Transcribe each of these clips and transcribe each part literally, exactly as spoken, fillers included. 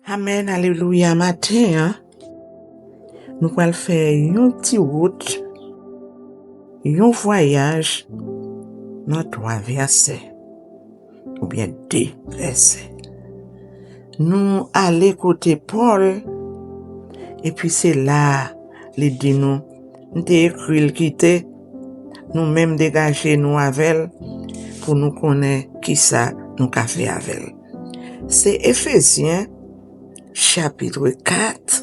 Amèn, alelouya. Maten an, nou pral fè yon ti wout, yon vwayaj nan twa vèsè, oubyen de vèsè. Nou ale kote Pòl, epi se la a li di nou, m te ekri l kite, nou menm degaje nou avè l pou nou konnen kisa nou ka fè avè l. Se Efezyen, chapit kat,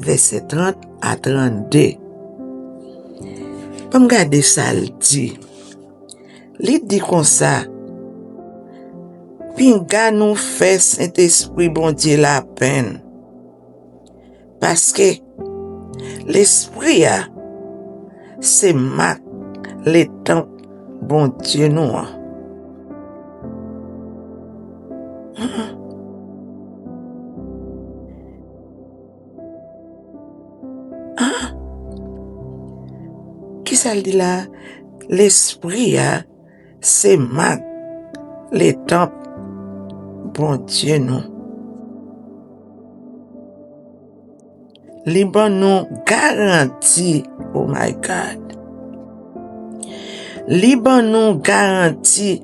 vèsè trant a trannde. Ban m gade sa l di. Li di konsa, pinga nou fè Sentespri Bondye lapenn. Paske Lespri a se mak letanp Bondye nou an. Kisa l di la? Lespri a se mak letanp Bondye nou. Li ban nou garanti, oh my God. Li ban nou garanti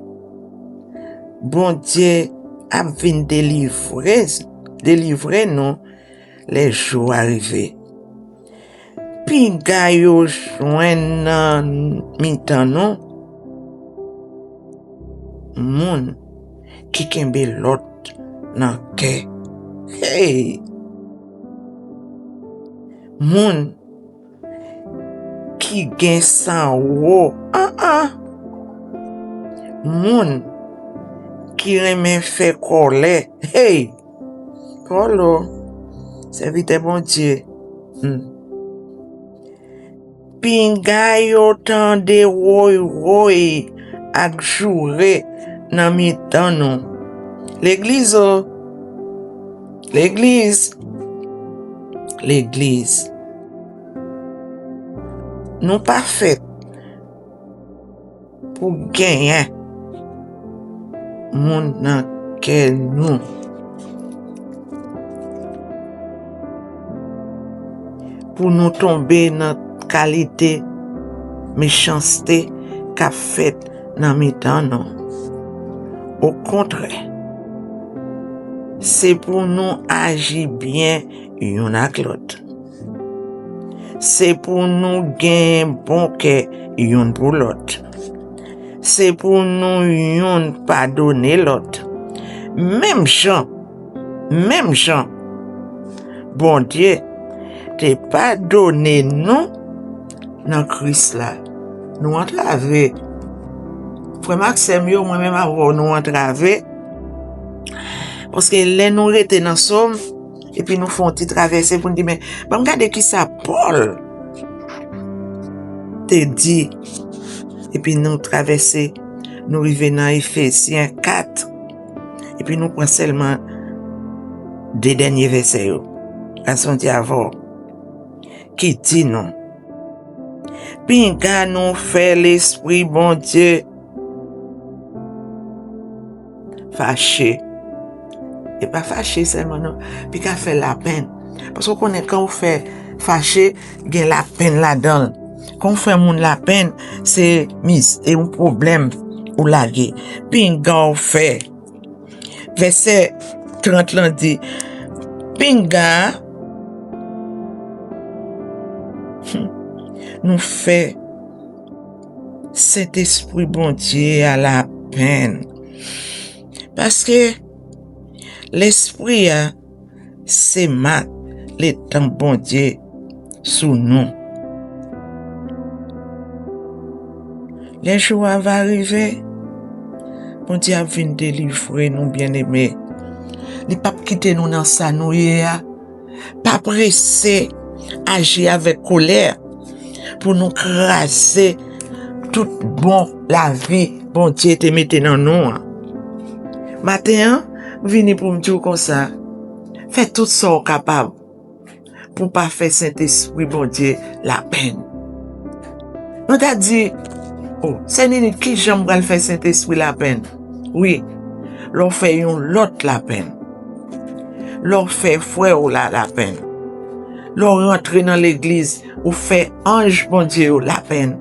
Bondye ap vin delivre, delivre nou lè jou a rive. Pinga yo jwenn nan mitan nou moun ki kenbe lòt nan kè. Hey! Moun ki gen san wo. An an. Moun ki renmen fè kòlè. Hey! Kòlo, sèvitè Bondye. Hmm. Pinga yo tande woy woy ak joure nan mitan nou. Legliz o! Legliz! Legliz! Nou pa fèt pou genyen moun nan kè nou. Pou nou tonbe nan kalite mechanste k ap fèt nan mitan nou. Okontrè, se pou nou aji byen youn ak lòt. Se pou nou gen bon kè youn pou lòt. Se pou nou youn padone lòt. Menm jan, menm jan Bondye te padone nou nan Kris la. Nou antrave. Frè m ak sè m yo, mwen menm avè w, nou antrave. Paske lè nou rete nan sòm, epi nou fè yon ti travèse pou n di, men, ban m gade kisa Pòl te di. Epi nou travèse, nou rive nan Efezyen kat. Epi nou pran sèlman de dènye vèsè yo. Gras Bondye avè w. Ki di nou, pinga nou fè Lespri Bondye fache. E pa fache sèlman non, pinga fè lapenn. Paske w konnen kan w fè fache, gen lapenn ladan l. Kan w fè moun lapenn, se mis, e yon pwoblèm ou lage. Pinga w fè. Vèsè trant lan di, pinga nou fè Sentespri Bondye a lapenn. Paske Lespri a se mak letanp Bondye sou nou. Lè jou a va rive, Bondye ap vin delivre nou, byeneme. Li p ap kite nou nan sa nou ye a. Pa prese aji avèk kolè pou nou kraze tout bon lavi Bondye te mete nan nou an. Maten an, m vini pou m di w konsa, fè tout sa w kapab pou w pa fè Sentespri Bondye lapenn. Nou ta di, o, sè Ninit, kijan m pral fè Sentespri lapenn? Wi, lè w fè yon lòt lapenn. Lè w fè frè w la lapenn. Lè w rantre nan legliz, ou fè anj Bondye yo lapenn.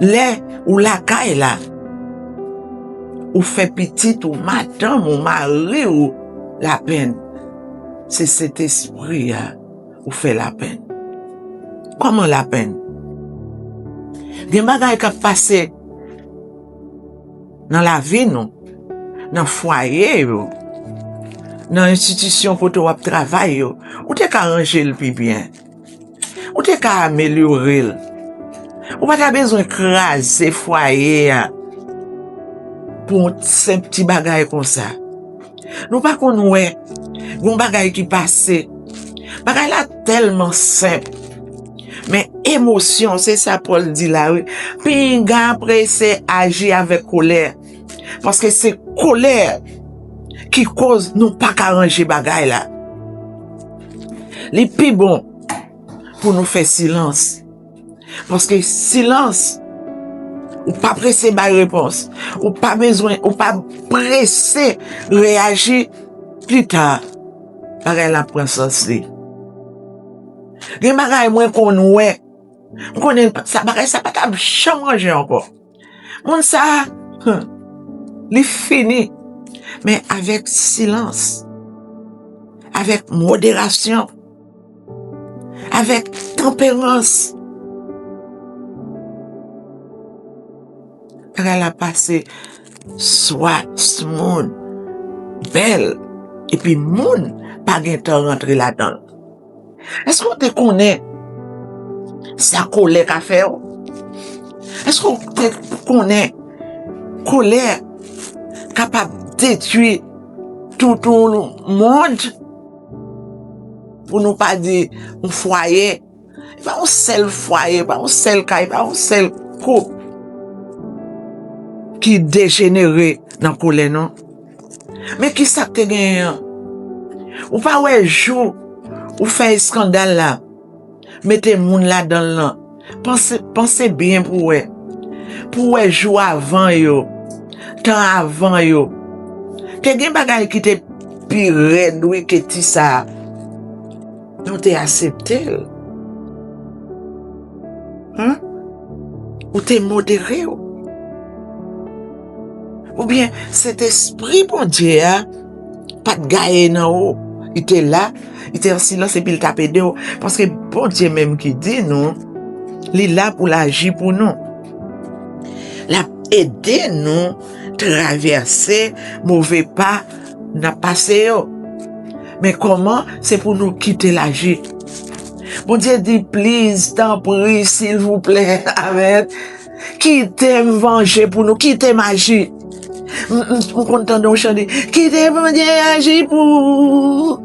Lè ou lakay la, ou fè pitit ou, madanm ou, mari w lapenn. Se Sentespri a ou fè lapenn. Kòman lapenn? Gen bagay k ap pase nan lavi nou, nan fwaye yo, nan enstitisyon kote w ap travay yo, ou te ka ranje l pi byen. Ou te ka amelyore l. Ou pa ta bezwen kraze fwaye a pou yon senp ti bagay konsa. Nou pa konn wè yon bagay ki pase. Bagay la tèlman senp. Men emosyon, se sa Pòl di la, wi. Pinga prese aji avèk kolè. Paske se kolè ki koz nou pa ka ranje bagay la. Li pi bon pou nou fè silans. Paske silans, ou pa prese bay repons. Ou pa bezwen, ou pa prese reyaji. Pli ta, bagay la pran sans li. Gen bagay mwen konn wè. M konnen sa, bagay sa pa t ap janm ranje ankò. Moun sa, hmm, li fini. Men avèk silans, avèk moderasyon, avèk tanperans, bagay la pase swa, smooth, bèl, epi moun pa gen tan rantre ladan l. Èske w te konnen sa kolè ka fè w? Èske w te konnen kolè kapab detwi tout yon mond? Pou nou pa di yon fwaye, e pa yon sèl fwaye, e pa yon sèl kay, e pa yon sèl koup ki dejenere nan kolè, non. Men ki sa k te genyen an? Ou pa wè jou ou fè eskandal la, mete moun ladan l lan? Panse, panse byen pou wè. Pou wè jou avan yo, tan avan yo. Te gen bagay ki te pi rèd, wi, ke ti sa a. Nou te aksepte l. Hein? Ou te modere w. Oubyen, Sentespri Bondye a pa t gaye nan ou. Li te la, li te an silans epi l t ap ede w. Paske Bondye menm ki di nou, li la pou l aji pou nou. L ap ede nou travèse move pa n ap pase yo. Men kòman? Se pou nou kite l aji. Bondye di, please, tanpri, silvouplè, amèn. Kite m vanje pou nou, kite m aji. M, m, m konn tande yon chan di, kite Bondye aji pou ou.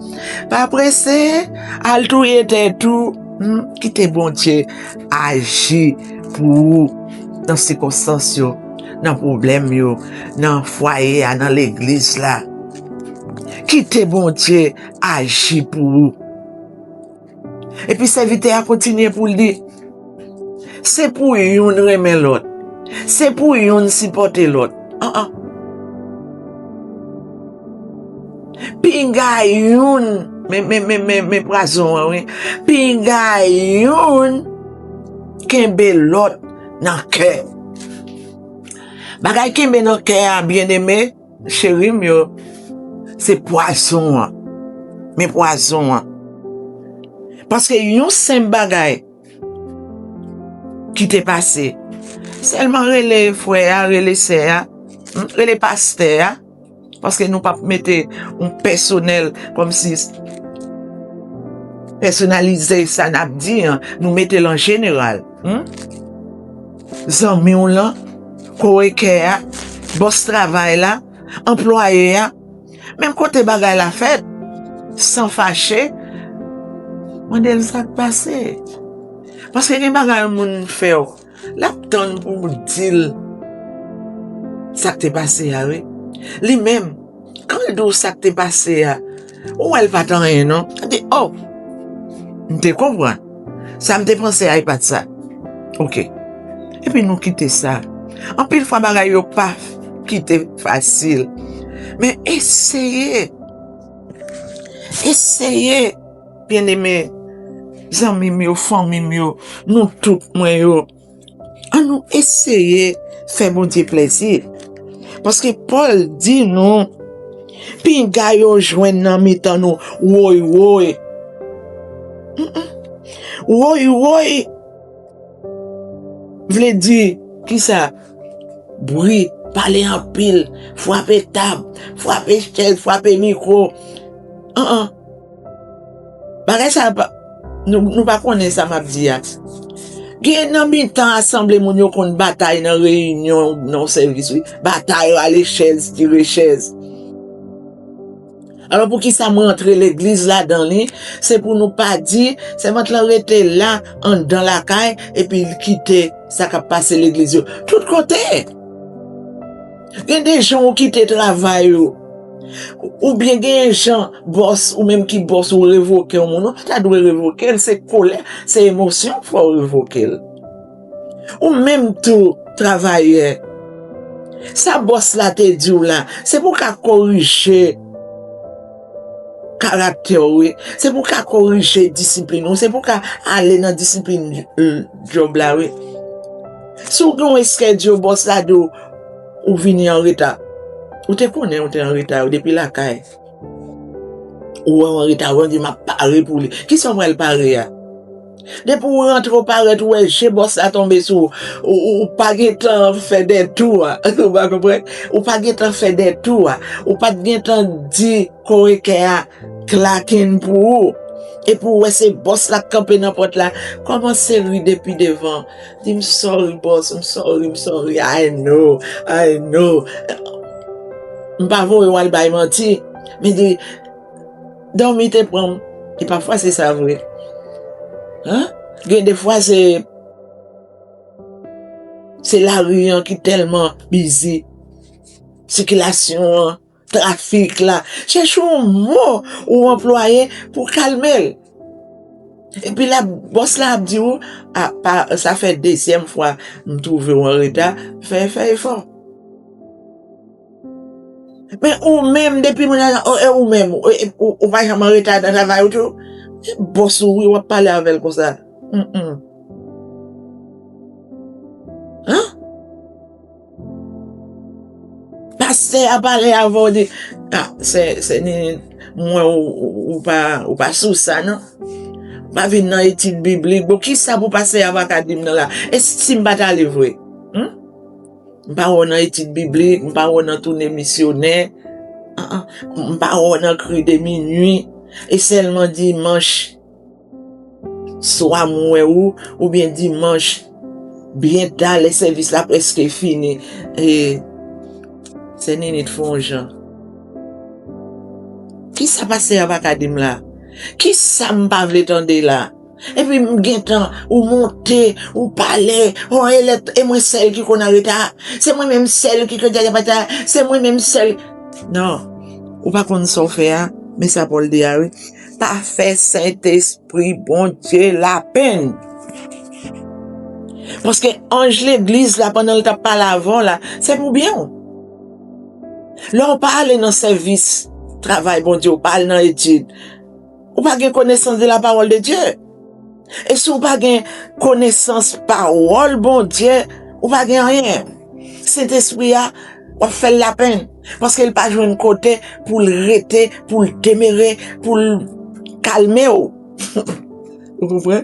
Pa prese al touye tèt ou. Hmm, kite Bondye aji pou ou nan sikonstans yo, nan pwoblèm yo, nan fwaye a, nan legliz la. Kite Bondye aji pou ou. Epi sèvitè a kontinye pou l di, se pou youn renmen lòt. Se pou youn sipòte lòt. An, an. Pinga youn, men, men, men, men, men pwazon an, wi. Pinga youn kenbe lòt nan kè. Bagay kenbe nan kè a, byeneme, cheri m yo, se pwazon an. Men pwazon an. Paske yon senp bagay ki te pase, sèlman rele frè a, rele sè a, hmm, rele pastè a, paske nou p ap mete yon pèsonèl kòmsi pèsonalize sa n ap di an, nou mete l an jeneral. Hmm? Zanmi w lan, kowoker a, bòs travay la, anplwaye a, menm kote bagay la fèt, san fache, mande l sa k pase. Paske gen bagay yon moun fè w, l ap tann pou w di l sa k te pase a, wi. Li menm, kan l di w sa k te pase a, ou wè l pa t anyen, non. L di, oh, m te konprann. Sa m te panse a, e pa t sa. Oke. Epi nou kite sa. Anpil fwa, bagay yo pa kite fasil. Men eseye. Eseye, byeneme, zanmi m yo, fanmi m yo, nou tout mwen yo. An nou eseye fè Bondye plezi. Paske Pòl di nou, pinga yo jwenn nan mitan nou woy woy. Mm-mm. Woy woy vle di kisa? Bri, pale anpil, frape tab, frape chèz, frape mikwo. An an. Bagay sa pa, nou, nou pa konnen sa m ap di a. Gen nan mitan asanble moun yo konn batay nan reyinyon, nan sèvis, wi. Batay, rale chèz, tire chèz. Alò, poukisa m rantre legliz ladan li? Se pou nou pa di, sèvant lan rete la, anndan lakay, epi l kite sa k ap pase legliz yo. Tout kote! Gen de jan ou kite travay ou. Oubyen gen jan bòs, ou menm ki bòs ou revoke yon moun, ou pa ta dwe revoke l, se kolè, se emosyon k fè w revoke l. Ou menm tou, travayè, sa bòs la te di w la, se pou w ka korije karaktè w, wi. Se pou w ka korije disiplin ou, se pou w ka ale nan disiplin, euh, djòb la, wi. Si w gen yon eskèdyo, bòs la di w, ou vini anreta. Ou te konnen ou te anreta, wi, depi lakay. Ou wè w anreta, ou di, "M ap pare pou li." Kisa w pral pare a? Depi w rantre, w parèt, ou wè je bòs la tonbe sou ou, ou, ou pa gen tan fè dètou a. Ou pa konprann? Ou pa gen tan fè dètou a. Ou pa t gen tan di korekè a, "Klaken pou ou." Epi w wè se bòs la k kanpe nan pòt la, kòmanse ri depi devan. Di, "M sorry, bòs, m sorry, m sorry, I know, I know." M pa voye w al bay manti, men di, dòmi te pran m. E pafwa se sa vre. Hein? Gen de fwa se, se lari an ki tèlman bizi. Sikilasyon an, trafik la. Chèche yon mo ou anplwaye pou kalme l. Epi la, bòs la ap di w, "A, pa, sa fè dezyèm fwa m twouve w anreta, fè, fè efò." Men ou menm, depi moun nan, o, e ou menm, ou, e, ou, ou pa janm anreta nan travay ou tou? E bòs ou, wi, w ap pale avè l konsa. Mm, mm. Hein? Pastè a pale avè w, di, "A, sè, sè Nini, m wè ou, ou, ou pa, ou pa sou sa, non. Pa vin nan etid biblik." Bon, kisa pou pastè a pa ka di m nan la? E si m pa t ale vre? Hmm? M pa wè w nan etid biblik, m pa wè w nan toune misyonè. An, an, m pa wè w nan kri de minui. E sèlman dimanch swa m wè ou, oubyen dimanch byen ta, lè sèvis la prèske fini, e, sè Nini t fè yon jan. Kisa pastè a pa ka di m la? Kisa m pa vle tande la? Epi m gentan, ou monte, ou pale, o, e lè, e mwen sèl ki konn anreta, se mwen menm sèl ki konn djadjapata, se mwen menm sèl. Non, ou pa konn sa w fè a, men sa Pòl di a, wi. Pa fè Sentespri Bondye lapenn. Paske anj legliz la, pandan l t ap pale avè w la, se pou byen w. Lè w pa ale nan sèvis, travay Bondye, w pa al nan etid, ou pa gen konesans de la parole de Dieu. E si w pa gen konesans pawòl Bondye, ou pa gen anyen. Sentespri a, w ap fè l lapenn. Paske l pa jwenn kote pou l rete, pou l demere, pou l kalme w. Ou konprann?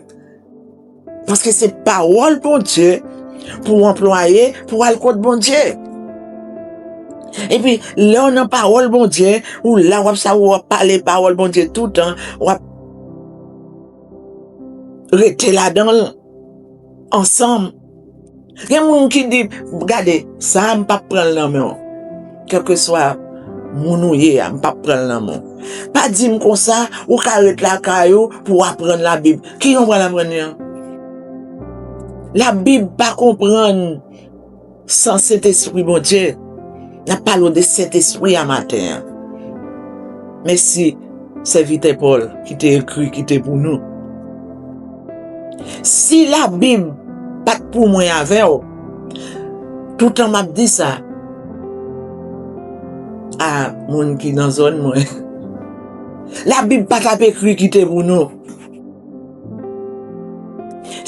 Paske se pawòl Bondye pou w anplwaye, pou w al kot Bondye. Epi, lè w nan pawòl Bondye, ou la, w ap sa, w ap pale pawòl Bondye toutan, w ap rete ladan l ansanm. Gen moun ki di, "Gade, sa a m p ap pran l nan men w. Kèlkeswa moun ou ye a, m p ap pran l nan men w." Pa di m konsa, ou ka ret lakay ou pou w aprann Labib. Ki jan w pral aprann li an? Labib pa konprann san Sentespri Bondye. N ap pale w de Sentespri a maten an. Mèsi, sèvitè Pòl, ki te ekri, ki te pou nou. Si Labib pa t pou mwen avè w, toutan m ap di sa, a moun ki nan zòn mwen, Labib pa t ap ekri kite pou nou.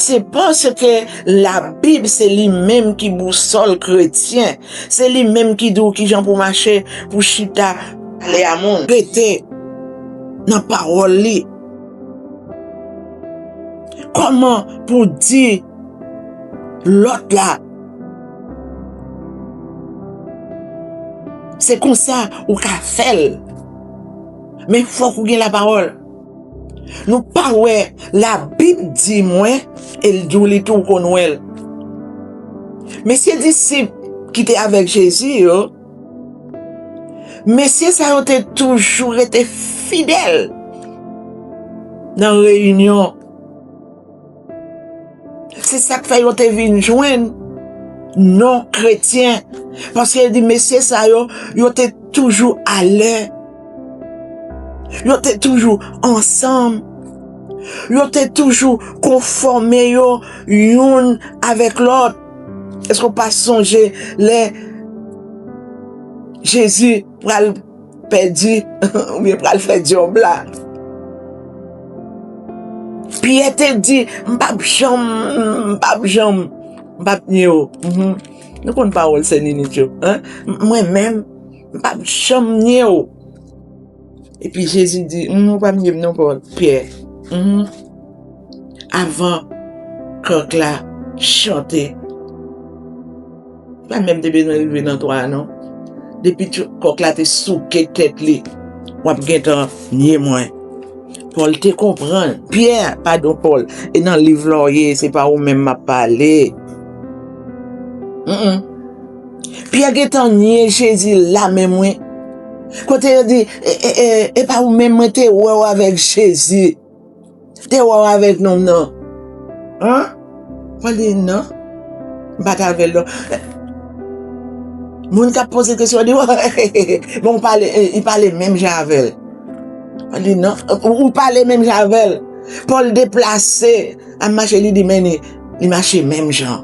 Se paske Labib se li menm ki bousòl kretyen, se li menm ki di w kijan pou mache, pou chita, pale a moun, rete nan pawòl li. Kòman pou di lòt la? Se konsa ou ka fè l. Men fòk ou gen lapawòl. Nou pa wè Labib di mwen, e l di w li tou, ou konn wè l. Mesye disip ki te avèk Jezi yo, mesye sa yo te toujou rete fidèl nan reyinyon. Se sa k fè yo te vin jwenn non kretyen. Paske yo di mesye sa yo, yo te toujou alè. Yo te toujou ansanm. Yo te toujou konfòme yo youn avèk lòt. Èske w pa sonje lè Jezi pral pèdi oubyen pral fè djòb la? Pyè te di, "M p ap janm, m p ap janm, m p ap nye w." Mhm. Nou konn pawòl sè Ninit yo, en? M-, mwen menm, m p ap janm nye w. Epi Jezi di, "Humm, ou pa m ye m non, Pòl, Pyè." Humm. Avan kòk la chante, li pa menm te bezwen rive nan twa a non. Depi kòk la te souke tèt li, w ap gentan nye mwen. Pòl te konprann. Pyè, padon, Pòl, e nan liv la w ye, se pa ou menm m ap pale. Mm-mm. Pyè gentan nye Jezi la menm wi. Kote yo di, e, e, e, e pa ou menm mwen te wè w avèk Jezi. Te wè w avèk nonm nan. An? Pòl di non. M pa t avè l non. Moun k ap poze kesyon di, bon, ou pale, e, li pale menm jan avè l. Pòl di non. Ou, ou pale menm jan avè l. Pòl deplase. Ap mache, li di, men li, li mache menm jan.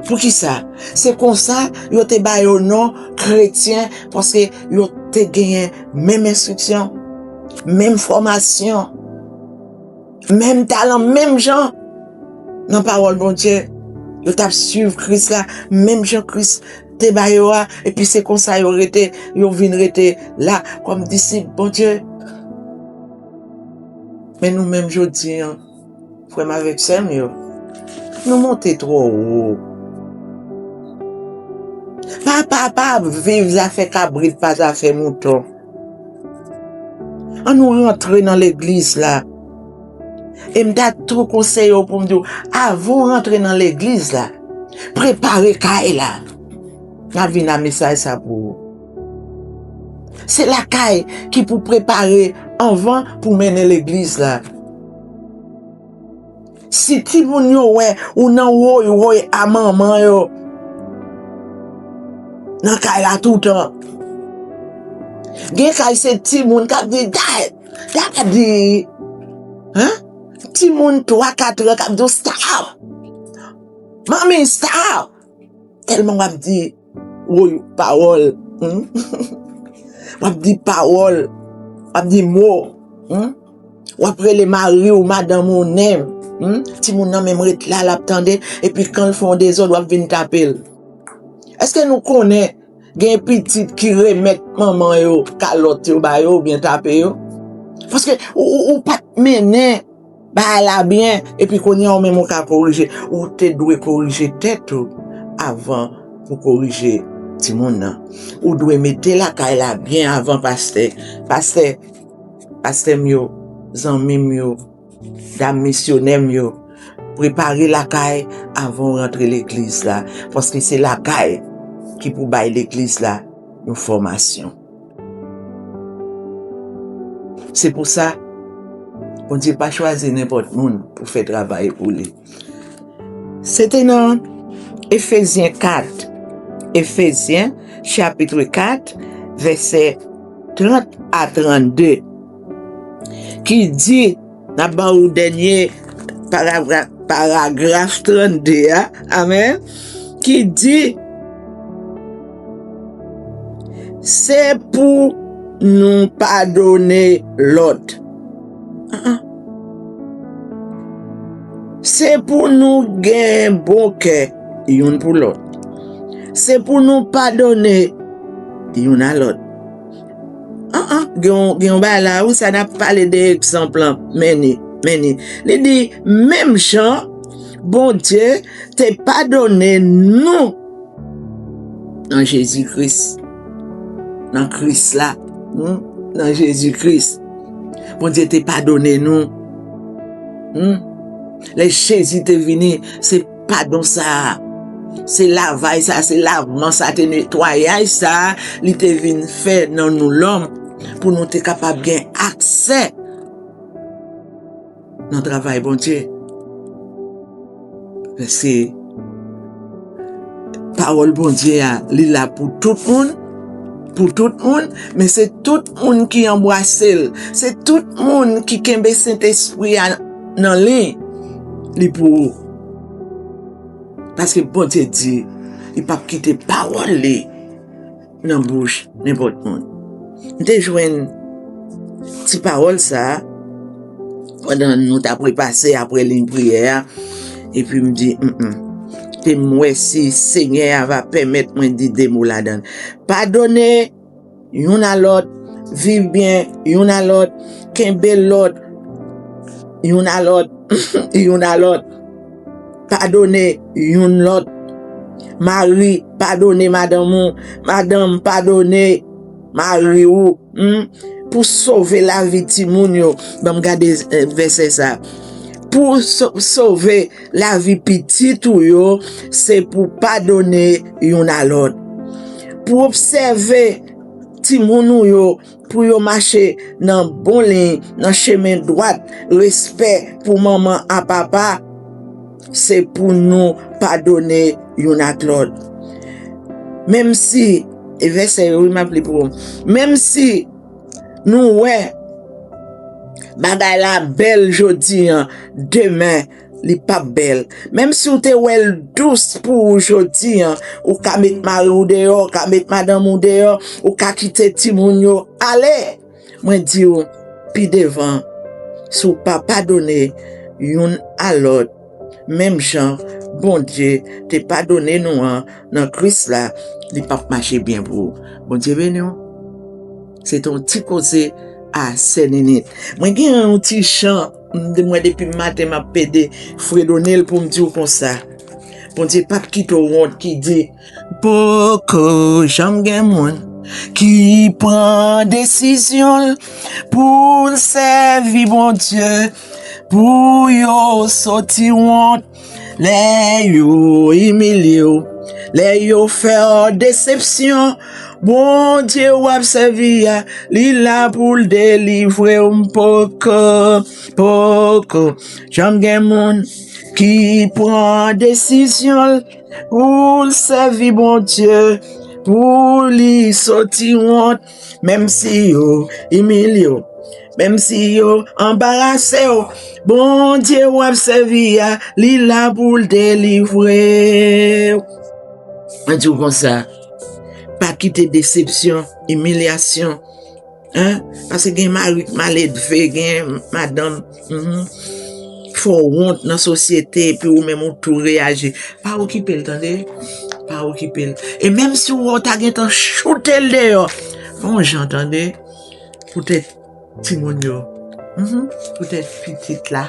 Poukisa? Se konsa yo te ba yo non kretyen, paske yo te genyen menm enstriksyon, menm fòmasyon, menm talan, menm jan nan pawòl Bondye. Yo t ap swiv Kris la, menm jan Kris te ba yo a, epi se konsa yo rete, yo vin rete la kòm disip Bondye. Men nou menm jodi a, frè m avèk sè m yo, nou monte twò wo. Pa, pa, pa viv zafè kabrit, pa zafè mouton. Ann nou rantre nan legliz la. E m ta tou konseye w pou m di w, avan w rantre nan legliz la, prepare kay la. M ap vin a mesaj sa pou ou. Se lakay ki pou prepare anvan pou mennen legliz la. Si timoun yo wè ou nan woy woy a manman yo nan kay la toutan, gen kay se timoun k ap di, "Dad, dadi." Hein? Timoun twa, kat an k ap di w, "Stop! Manmi, stop!" Tèlman w ap di woy pawòl, hmm? W ap di pawòl, w ap di mo, hmm? W ap rele mari w, madanm ou, nen, hmm? Timoun nan menm ret la, l ap tande, epi kan l fè yon dezòd, w ap vin tape l. Èske nou konnen gen pitit ki remèt manman yo kalòt yo ba yo oubyen tape yo? Paske ou, ou, ou pa t mennen bagay la byen, epi kounye a ou menm ou ka korije. Ou te dwe korije tèt ou avan pou korije timoun nan. Ou dwe mete lakay la byen avan pastè. Pastè, pastè m yo, zanmi m yo, dam misyonè m yo, prepare lakay avan w rantre legliz la, paske se lakay ki pou bay legliz la yon fòmasyon. Se pou sa, Bondye pa chwazi nenpòt moun pou fè travay pou li. Se te nan Efezyen kat, Efezyen chapit kat, vèsè trant a trannde, ki di, n ap ba ou dènye paragra-, paragraf trannde a, amèn, ki di, se pou nou padone lòt. Ah, ah. Se pou nou gen bon kè youn pou lòt. Se pou nou padone youn a lòt. Ah, ah, gen yon, gen yon bagay la, wi, sa n ap pale de egzanp lan. Men ni, men ni. Li di, menm jan Bondye te padone nou nan Jezi Kris. Nan Kris la. Hmm? Nan Jezi Kris. Bondye te padone nou. Hmm? Lè Jezi te vini, se padon sa a. Se lavaj sa a, se lavman sa a, te netwayaj sa a, li te vin fè nan nou lòm pou nou te kapab gen aksè nan travay Bondye. Paske pawòl Bondye a, li la pou tout moun, pou tout moun, men se tout moun ki anbrase l, se tout moun ki kenbe Sentespri a nan li, li pou ou. Paske Bondye di, li p ap kite pawòl li nan bouch nenpòt moun. M te jwenn ti pawòl sa a pandan nou t ap repase apre liy priyè a, epi m di, mm, mm. Ke m wè si Senyè a va pèmèt mwen di de mo ladan l. Padone youn a lòt, viv byen youn a lòt, kenbe lòt youn a lòt, youn a lòt. Padone youn lòt. Mari, padone madanm ou. Madanm, padone mari ou. Hmm? Pou sove lavi timoun yo. Ban m gade, eh, vèsè sa. Pou so-, sove lavi pitit ou yo, se pou padone youn a lòt. Pou obsève timoun ou yo, pou yo mache nan bon liy, nan chemen dwat, respè pou manman a papa, se pou nou padone youn ak lòt. Menm si, e vèsè yo, wi, m ap li pou ou. Menm si nou wè bagay la bèl jodi an, demen, li p ap bèl. Menm si w te wè l dous pou ou jodi an, ou ka met mari w deyò, ou ka met madanm ou deyò, ou ka kite timoun yo ale. Mwen di w, pi devan, si w pa padone youn a lòt, menm jan Bondye te padone nou an nan Kris la, li p ap mache byen pou ou. Bondye beni w. Se te yon ti koze a sè Ninit. Mwen gen yon ti chan, m, mwen depi maten m ap pede fredone l pou m di w konsa. Bondye p ap kite w wont ki di, poko janm gen moun ki pran desizyon l pou l sèvi Bondye, pou yo soti wont lè yo imilye w, lè yo fè w desepsyon. Bondye w ap sèvi a, li la pou l delivre w. M poko, poko janm gen moun ki pran desizyon l pou l sèvi Bondye, pou li soti wont, menm si yo imilye w, menm si yo anbarase w. Bondye w ap sèvi a, li la pou l delivre w. Mwen di w konsa, pa kite desepsyon, imilyasyon, hein? Paske gen mari k maledve, gen madanm, mhm, fè w wont nan sosyete, epi ou menm ou tou reyaji. Pa okipe l, tande? Pa okipe l. E menm si w wè w ta gentan choute l deyò, fè yon jan, tande? Poutèt timoun yo. Mhm. Poutèt pitit la.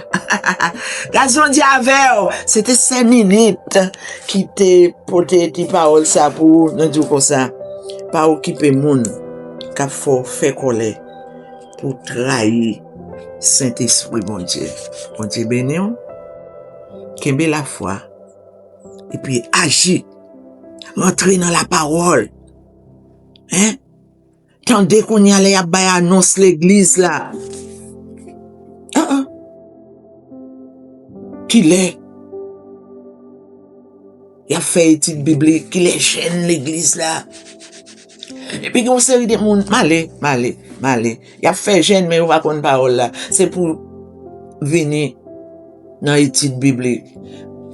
Gras Bondye avè w. Se te sè Ninit ki te pote ti pawòl sa pou ou. Nou di w konsa, pa okipe moun k ap fè w fè kòlè pou trayi Sentespri Bondye. Bondye beni w. Kenbe lafwa. Epi aji. Rantre nan lapawòl. Hein? Tande kounye a lè y ap bay anons legliz la. Ah, ah. Kilè y ap fè etid biblik? Kilè jèn legliz la? Epi gen yon seri de moun, m ale, m ale, m ale. Y ap fè jèn, men yo pa konn pawòl la. Se pou vini nan etid biblik.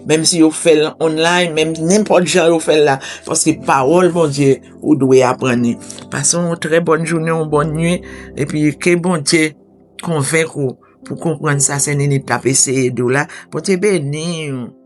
Menm si yo fè l online, menm nenpòt jan yo fè l la, paske pawòl Bondye ou dwe aprann li. Pase yon trè bòn jounen, yon bòn nuit, epi ke Bondye konvenk ou pou konprann sa Sè Nini t ap eseye di w la. Bondye beni w.